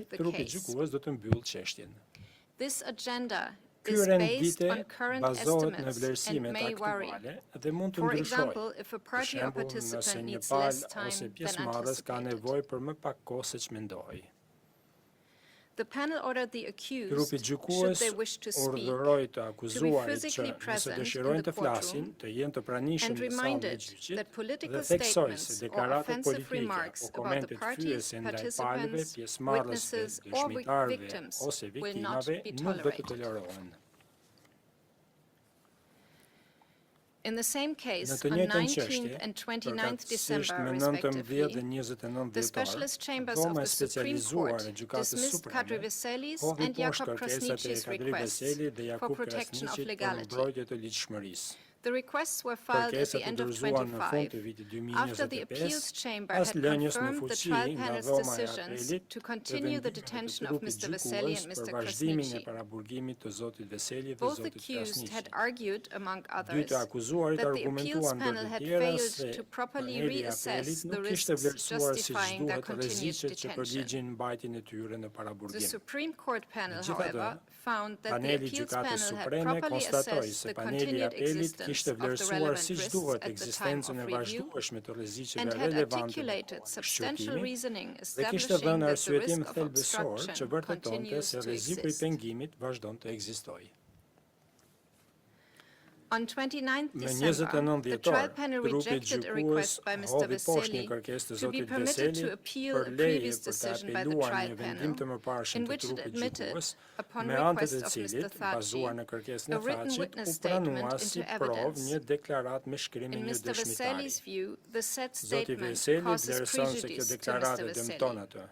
Pastaj the trupi case. gjykues do të mbyllë çështjen. This agenda Ky Ky is rend based dite on current bazohet në estimates and vlerësimet may vary. aktuale dhe mund të For ndryshojë. example, if a Për party or shembull, nëse participant një needs less palë time ose than pjesëmarrës ka anticipated. nevojë për më pak kohë se ç'mendohej. The panel ordered the accused, Grupi should gjykues they wish to speak, urdhëroi të akuzuarit që physically nëse present in dëshirojnë the të flasin, courtroom të jenë të pranishëm and në sallën e reminded gjyqit that dhe political theksoi se statements or deklaratat offensive politike remarks o about the komentet parties, fyese ndaj palëve, participants, pjesëmarrësve, witnesses, or dëshmitarëve victims ose will not viktimave be nuk do të tolerated. tolerohen. In the same Në case, të on njëjtën 19th çështje, and 29th përkatësisht December më 19 dhe respectively, 29 the dhjetor, specialist chambers of Dhoma e the Supreme specializuar Court e Gjykatës dismissed Kadri Supreme Veseli's hodhi and poshtë Jakob kërkesat e Krasniqi's Kadri requests Veselit dhe for Jakup protection of Krasniqit për legality. mbrojtje të ligjshmërisë. The requests were filed at Kërkesat the u end of dorëzuan në fund të 25 vitit after the 2025, appeals chamber pas had lënies në confirmed the fuqi trial nga panel's dhoma e decisions apelit to të continue the vendimeve të detention of trupit Mr. Veseli gjykues and për Mr. vazhdimin e Krasniqi. paraburgimit të zotit Veseli dhe Both zotit accused had Krasniqi. argued, among Dy të others, akuzuarit that the appeals argumentuan ndër panel të had tjera failed se to properly paneli i apelit reassess the nuk kishte risks vlerësuar si justifying their duhet continued rreziqet që detention. përligjin mbajtjen e tyre në The paraburgim. Supreme Court panel, Megjithatë, however, found that the Paneli i appeals Gjykatës panel had Supreme properly konstatoi assessed se the paneli i continued apelit existence kishte of the vlerësuar relevant siç risks duhet at the time ekzistencën of e review vazhdueshme të rreziqeve and had relevante në articulated kohën e substantial shqyrtimit reasoning dhe kishte establishing dhënë that the arsyetim risk of thelbësor që obstruction vërtetonte continues se to rreziku i exist. pengimit vazhdon të ekzistojë. On 29 Më December, 29 the dhjetor, trial panel grupi rejected a gjykues request by Mr. hodhi poshtë një Veseli kërkesë të to be zotit permitted Veseli to appeal për a leje previous për të decision by the apeluar trial një vendim panel, të mëparshëm in të which it trupit admitted, gjykues, upon me anë të request të of Mr. cilit, bazuar Thaçi, në kërkesën a e written Thaçit, u witness pranua statement si into provë evidence. një deklaratë me shkrim e In një Mr. dëshmitari. Veseli's view, the said Zoti statement Veseli causes vlerëson se kjo prejudice to deklaratë Mr. e dëmton Veseli. atë.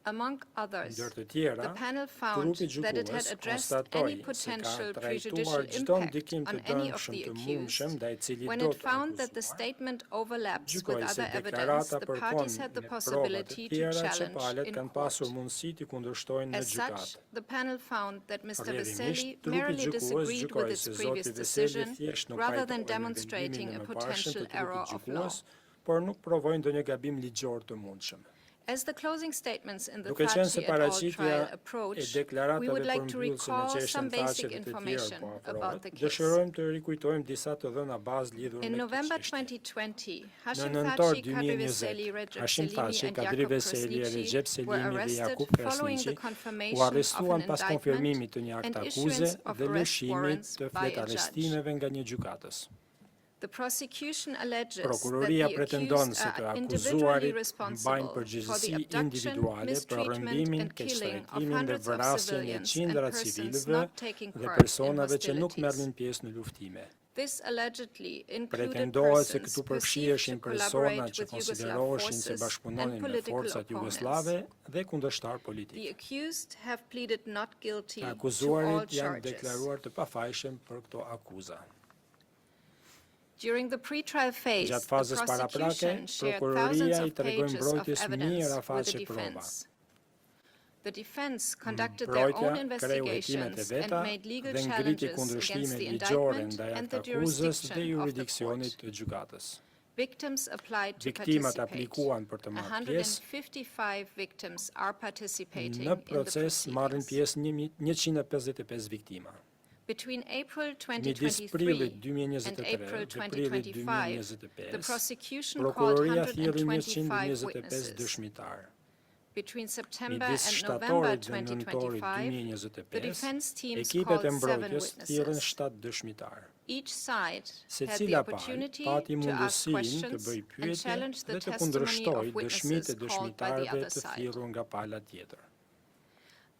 Among others, Ndër të tjera, the panel found trupi that it had gjykues addressed any konstatoi se ka potential trajtuar prejudicial çdo impact ndikim të on any of dëmshëm the të mundshëm accused ndaj cilit when do it të found that the akuzuar, statement overlaps with Gjykoi se other evidence, deklarata the përkon parties had the me prova të possibility to tjera që challenge palët in kanë pasur court. mundësi t'i kundërshtojnë në As such, gjykatë. the panel found that Mr. Rrjedhimisht, Veseli trupi merely gjykues disagreed with gjykoi its se previous zoti Veseli decision thjesht nuk rather than pajtohej me vendimin e demonstrating a mëparshëm të potential trupit error of law. gjykues, por nuk provoi ndonjë gabim ligjor të mundshëm. As the closing statements in the Duke qenë se Thaçi et al. paraqitja trial e approach, we deklaratave would like to përmbyllëse në recall çështjen some Thaçi basic dhe të tjerë information po about afrohet, the case. dëshirojmë të rikujtojmë disa të dhëna bazë lidhur In me këtë November çështje. 2020, Në Hashim nëntor Thaçi, Kadri 2020, Veseli, Recep Hashim Selimi Thaçi, and Kadri Jakup Veseli, Recep Krasniqi were Selimi dhe arrested Jakup following the Krasniqi u confirmation of arrestuan an pas indictment konfirmimit të një and akt akuze issuance of dhe arrest lëshimit warrants të by a judge. fletarrestimeve nga një gjykatës. The prosecution alleges that Prokuroria the pretendon accused se të are individually akuzuarit mbajnë responsible for the përgjegjësi abduction, individuale për mistreatment rrëmbimin, and killing of keqtrajtimin dhe hundreds of vrasjen e civilians and qindra persons civilëve not taking dhe part in personave që nuk hostilities. merrnin pjesë në luftime. This allegedly included Pretendohet se persons këtu perceived to përfshiheshin persona collaborate që with Yugoslav konsideroheshin se forces and bashkëpunonin me political forcat opponents. jugoslave dhe kundërshtar The politik. accused have pleaded not guilty Të to all akuzuarit janë charges. deklaruar të pafajshëm për këto akuza. During the pre-trial phase, Gjatë the fazës paraprake, prosecution shared prokuroria thousands i of tregoi pages of mbrojtjes evidence mijëra with the faqe prova. defense. The defense conducted their Mbrojtja own kreu hetimet e investigations and veta made legal dhe ngriti challenges against kundërshtime the ligjore indictment ndaj and the aktakuzës dhe jurisdiction of the juridiksionit court. të gjykatës. Victims applied to Viktimat participate. aplikuan për të marrë pjesë. 155 victims are participating Në in the proces marrin proceedings. pjesë 155 viktima. Between April Midis 2023 prillit and 2023 April dhe prillit 2025, the 2025, prosecution called prokuroria thirri 125 125 witnesses. dëshmitar. Between September Midis and November shtatorit dhe nëntorit 2025, the 2025, defense teams ekipet called e seven mbrojtjes thirrën witnesses. 7 dëshmitar. Each side had the Secila palë opportunity pati to ask mundësinë të questions bëjë and pyetje challenge the dhe të testimony kundërshtojë of dëshmitë e witnesses called by the dëshmitarëve other të side. thirrur nga pala tjetër.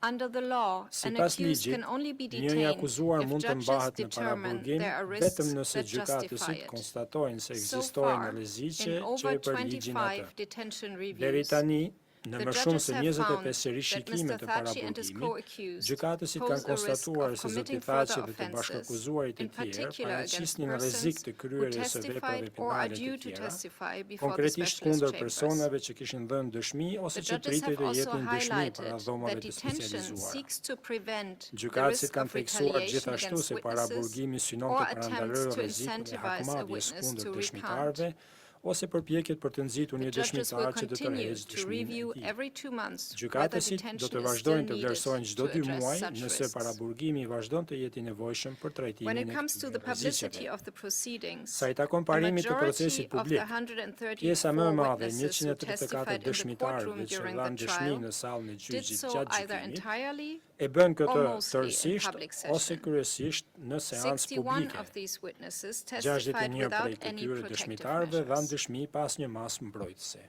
Under the law, an Sipas accused ligjit, can only be një i detained akuzuar if mund të judges mbahet në determine paraburgim there are vetëm risks nëse that justify gjykatësit it. konstatojnë se So ekzistojnë far, rreziqe in që over e përligjin atë. 25 detention Deri reviews, tani, në the më shumë judges se have found 25 that rishikime Mr. të Thaçi and his paraburgimit, co-accused gjykatësit kanë pose a risk konstatuar of se zoti committing Thaçi further dhe të offenses, bashkëkuzuarit e in tjerë particular against paraqisnin rrezik persons të who kryerjes së veprave testified or are penale të due to tjera, testify before the konkretisht specialist kundër chambers. personave që kishin dhënë dëshmi ose The që judges pritej have të also jepnin dëshmi para highlighted dhomave that të detention specializuara. seeks to prevent the Gjykatësit risk kanë of theksuar retaliation gjithashtu against se witnesses paraburgimi synon or të attempts parandalojë to rrezikun e incentivize a hakmarrjes witness kundër to recount. dëshmitarëve ose përpjekjet për të nxitur The një judges will dëshmitar që të continue tërheqë to dëshminë e review tij. every 2 months whether Gjykatësit do detention të is still vazhdojnë të needed vlerësojnë çdo to 2 address muaj such nëse risks. paraburgimi vazhdon të jetë i nevojshëm për When trajtimin it e comes to the këtyre publicity rreziqeve. of the proceedings, Sa i takon the parimit të majority procesit of the publik, pjesa më e 134 madhe, witnesses who 134 testified in the dëshmitarëve courtroom që during dhanë the dëshmi trial në sallën e did gjyqit so gjatë either gjykimit, entirely e bën or këtë mostly in tërësisht public ose session. kryesisht në seancë 61 publike. of these witnesses testified 61 prej without any këtyre protective dëshmitarëve dhanë measures. dëshmi pas një masë mbrojtëse.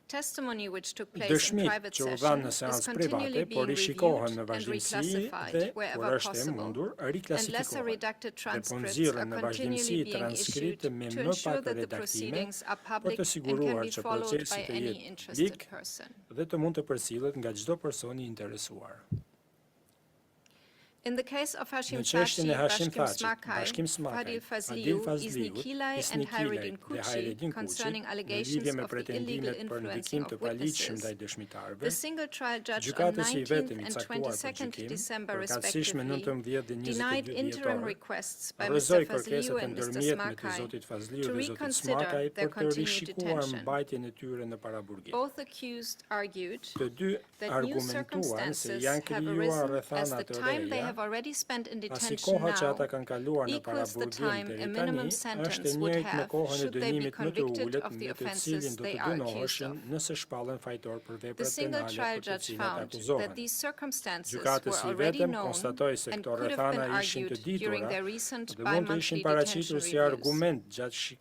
Testimony which took place in Dëshmit private që u dhanë session në is seancë continually private, por being rishikohen reviewed në and vazhdimësi reclassified dhe, kur wherever është e possible, mundur, and lesser riklasifikohen redacted dhe po transcripts are nxirren në continually vazhdimësi being issued transkripte me to më ensure pak that the redaktime proceedings are për të public and can siguruar be që followed procesi by të any jetë interested publik person. dhe të mund të përcillet nga çdo person i interesuar. In the case of Hashim Në çështjen Thaçi, e Hashim Bashkim Thaçit, Smakaj, Bashkim Smakaj, Fadil Fadil Fazliu, Isni Fazliut, Kilaj Isni and Kilajt Hajredin dhe Kuçi Hajredin Kuçit, concerning në allegations lidhje me of the illegal pretendimet për influencing ndikim of të paligjshëm witnesses, ndaj dëshmitarëve, the single trial judge on gjykatësi i 19th vetëm i and caktuar për 22nd gjykim, December përkatësisht me respectively, 19 dhe denied 22 interim dhjetor, requests by Mr. rrëzoi Fazliu kërkesat e and Mr. ndërmjetme të Smakaj zotit Fazliu to dhe zotit reconsider Smakaj their për të continued rishikuar detention. mbajtjen e tyre në paraburgim. Both accused argued Të dy that new argumentuan se circumstances janë have krijuar arisen as rrethana the të time they reja have already spent in pasi detention koha që ata now kanë kaluar në equals the paraburgim time deri a tani minimum është e sentence would njëjtë me have kohën e should they be dënimit më të convicted ulët of the me të offenses cilin do they të are accused dënoheshin of. nëse shpallen fajtor për The veprat single penale trial për të judge cilat found that akuzohen. these circumstances were Gjykatësi i already vetëm known konstatoi se and këto could have been rrethana ishin të argued during ditura their recent dhe mund të ishin bi-monthly detention paraqitur si reviews. argument gjatë shi-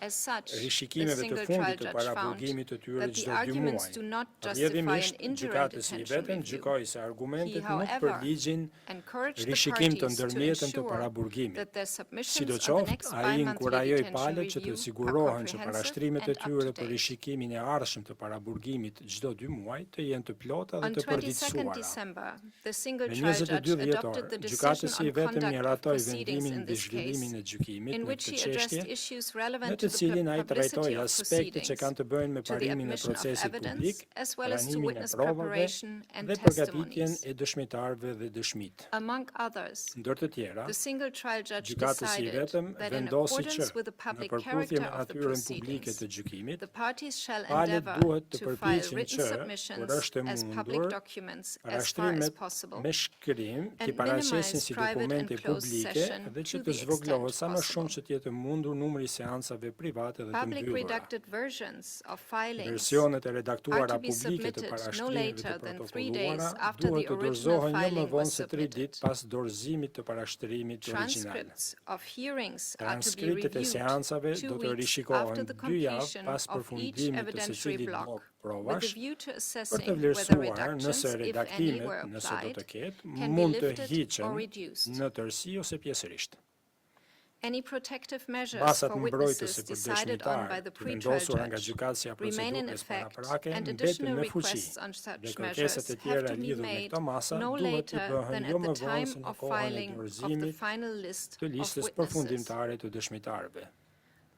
As such, the rishikimeve të single trial fundit të judge found paraburgimit të tyre that the çdo dy arguments muaj. do not justify an Rrjedhimisht, interim gjykatësi i detention vetëm review. gjykoi se He, argumentet nuk however, përligjin encouraged the rishikim të parties to ndërmjetëm të ensure paraburgimit. that their submissions on the Sidoqoftë, next ai bi-monthly inkurajoi detention palët që të review are sigurohen që comprehensive parashtrimet e and up tyre to për date. rishikimin e ardhshëm të paraburgimit çdo 2 muaj të jenë të plota dhe On të 22nd përditësuara. December, the single Në trial judge 22 dhjetor, adopted the decision gjykatësi i on vetëm conduct of miratoi proceedings vendimin in mbi this case, zhvillimin e gjykimit in në which këtë he addressed çështje, issues në relevant të to the cilin ai publicity trajtoi of aspekte që proceedings, kanë të bëjnë me to the parimin e admission of procesit evidence, publik, as well as to pranimin e witness provave preparation and dhe përgatitjen testimonies. e dëshmitarëve dhe dëshmit. Among others, Ndër të tjera, the single trial judge gjykatësi i decided vetëm that in vendosi që accordance with the në public përputhje me character of the natyrën publike proceedings, të gjykimit, the parties shall palët endeavor duhet të to file përpiqen written që, kur submissions është e as public mundur, documents as far as parashtrimet possible me shkrim t'i and paraqesin minimize si private and dokumente closed publike session dhe që to të the extent zvogëlohet sa më shumë possible. që të jetë e mundur numri i seancave private dhe të Public mbyllura. redacted versions of filings Versionet e are redaktuara to be publike të submitted no parashtrimeve të later than 3 days protokolluara after duhet the të original dorëzohen jo më filing vonë was se 3 submitted. ditë pas dorëzimit të parashtrimit origjinal. Transcripts of hearings are to be Transkriptet e reviewed seancave 2 do të weeks after rishikohen the 2 javë completion pas of each përfundimit të evidentiary secilit block, blok with a provash view to për të assessing whether vlerësuar reductions, nëse if any, redaktimet, were nëse do applied, të ketë, can be mund të lifted or hiqen reduced. në tërësi ose pjesërisht. Any protective measures Masat for mbrojtëse witnesses për decided on by dëshmitar the të pre-trial vendosura nga judge gjykatësja e remain in procedurës effect paraprake and mbeten additional në fuqi requests on dhe such kërkesat measures e have tjera to be lidhur me made këto masa no duhet të later bëhen than jo at më the vonë time se në of kohën e filing of the dorëzimit final list të of listës witnesses. përfundimtare të dëshmitarëve.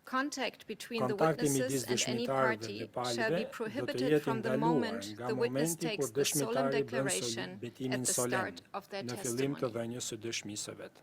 Contact between the Kontakti midis witnesses and any dëshmitarëve party dhe shall be palëve do të prohibited jetë i from the ndaluar moment nga the witness momenti takes kur the solemn dëshmitari bën sol declaration at betimin the solemn start of their në fillim të testimony. dhënies së dëshmisë së vet.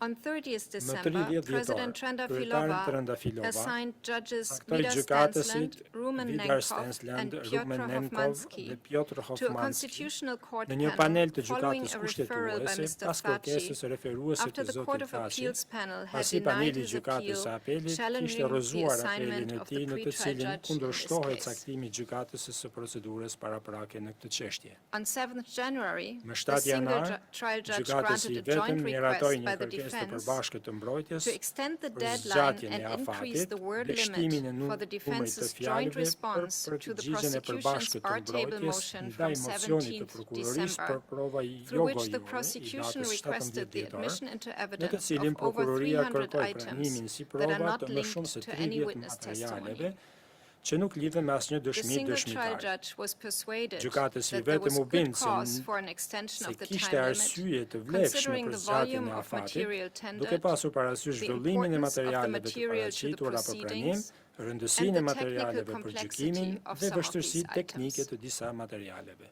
On 30th Më December, 30 dhjetor, President kryetari Trendafilova Trendafilova assigned judges caktoi Vidar gjykatësit Stensland, Rumen Vidar Nenkov, Stensland, and Rumen Piotr Nenkov Hofmanski dhe Piotr to a Hofmanski constitutional court në një panel panel të following gjykatës a referral by kushtetuese Mr. pas Thaçi kërkesës referuese after të the Court zotit of Thaçi, Appeals panel had pasi denied paneli i his gjykatës appeal së apelit kishte challenging the rrëzuar apelin assignment e of the tij në të pre-trial cilin judge in this kundërshtohet case. caktimi i gjykatës së procedurës paraprake në këtë çështje. On 7th January, Më the 7 single janar, trial judge gjykatësi granted i a vetëm joint miratoi request një by the kërkesë të defense përbashkët të mbrojtjes to extend the për deadline zgjatjen e and increase afatit the word dhe shtimin e limit for the numrit të defense's joint fjalëve për response to the përgjigjen e prosecution's përbashkët të R-table mbrojtjes motion ndaj from mocionit të 17th prokurorisë December, për prova through which the jo gojore i prosecution datës requested 17 the dhjetor, admission into në të evidence cilin of over prokuroria 300 kërkoi items pranimin si that are prova not të më shumë linked se to any 30 witness testimony. materialeve që nuk lidhen me asnjë The dëshmi single trial dëshmitare. judge was persuaded Gjykatësi that there vetëm was u good bind se cause for an extension se of the kishte time limit, arsye të vlefshme considering për the zgjatjen volume e of afatit, material duke tendered, pasur parasysh the vëllimin e importance of the materialeve të material to the paraqitura për pranim, proceedings, rëndësinë and e the technical materialeve për complexity gjykimin of dhe some of these vështirësitë teknike items. të disa materialeve.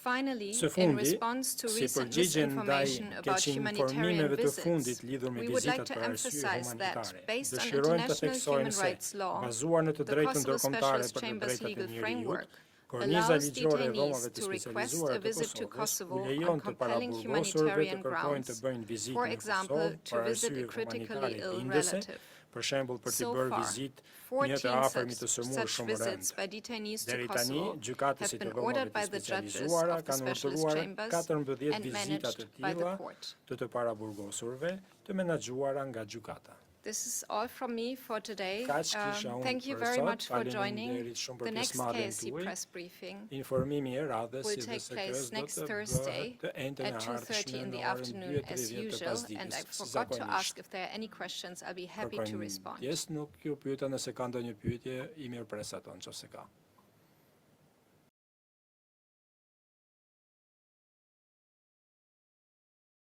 Finally, Së in fundi, response to si recent përgjigje ndaj misinformation about humanitarian keqinformimeve të fundit visits, lidhur me we would like vizitat to për arsye emphasize that, humanitare, based on dëshirojmë të international theksojmë human se, rights law, bazuar në të the drejtën Kosovo ndërkombëtare Specialist për të Chamber's drejtat e legal njeriut, framework korniza allows ligjore e detainees dhomave të to request specializuara a të visit to Kosovës u Kosovo on lejon të compelling paraburgosurve të humanitarian kërkojnë të grounds, bëjnë vizitë for në example, Kosovë to për visit a arsye critically humanitare ill bindëse, relative. për shembull për t'i So bërë far, vizitë një të 14 afërmi such, të sëmurë such shumë visits rëndë. by detainees to Deri tani, Kosovo gjykatësit have e been dhomave ordered të by the judges specializuara of the kanë specialist urdhëruar chambers 14 and vizita managed të by the tilla court. të të paraburgosurve të menaxhuara nga gjykata. This is all from me for today. Kaq kisha unë Thank you për very sot. much for joining. Faleminderit shumë për The next pjesëmarrjen KSC tuaj. press briefing Informimi e radhës will si take dhe place SK-s do next të Thursday bëhet të enjten e at 2:30 ardhshme in në the orën afternoon as 2:30 të usual, and I pasdites, si forgot to zakonisht. ask if there are any questions. I'll be happy to Kërkojmë respond. Pjesë nuk ju pyeta nëse ka ndonjë pyetje, i mirëpres ato nëse ka.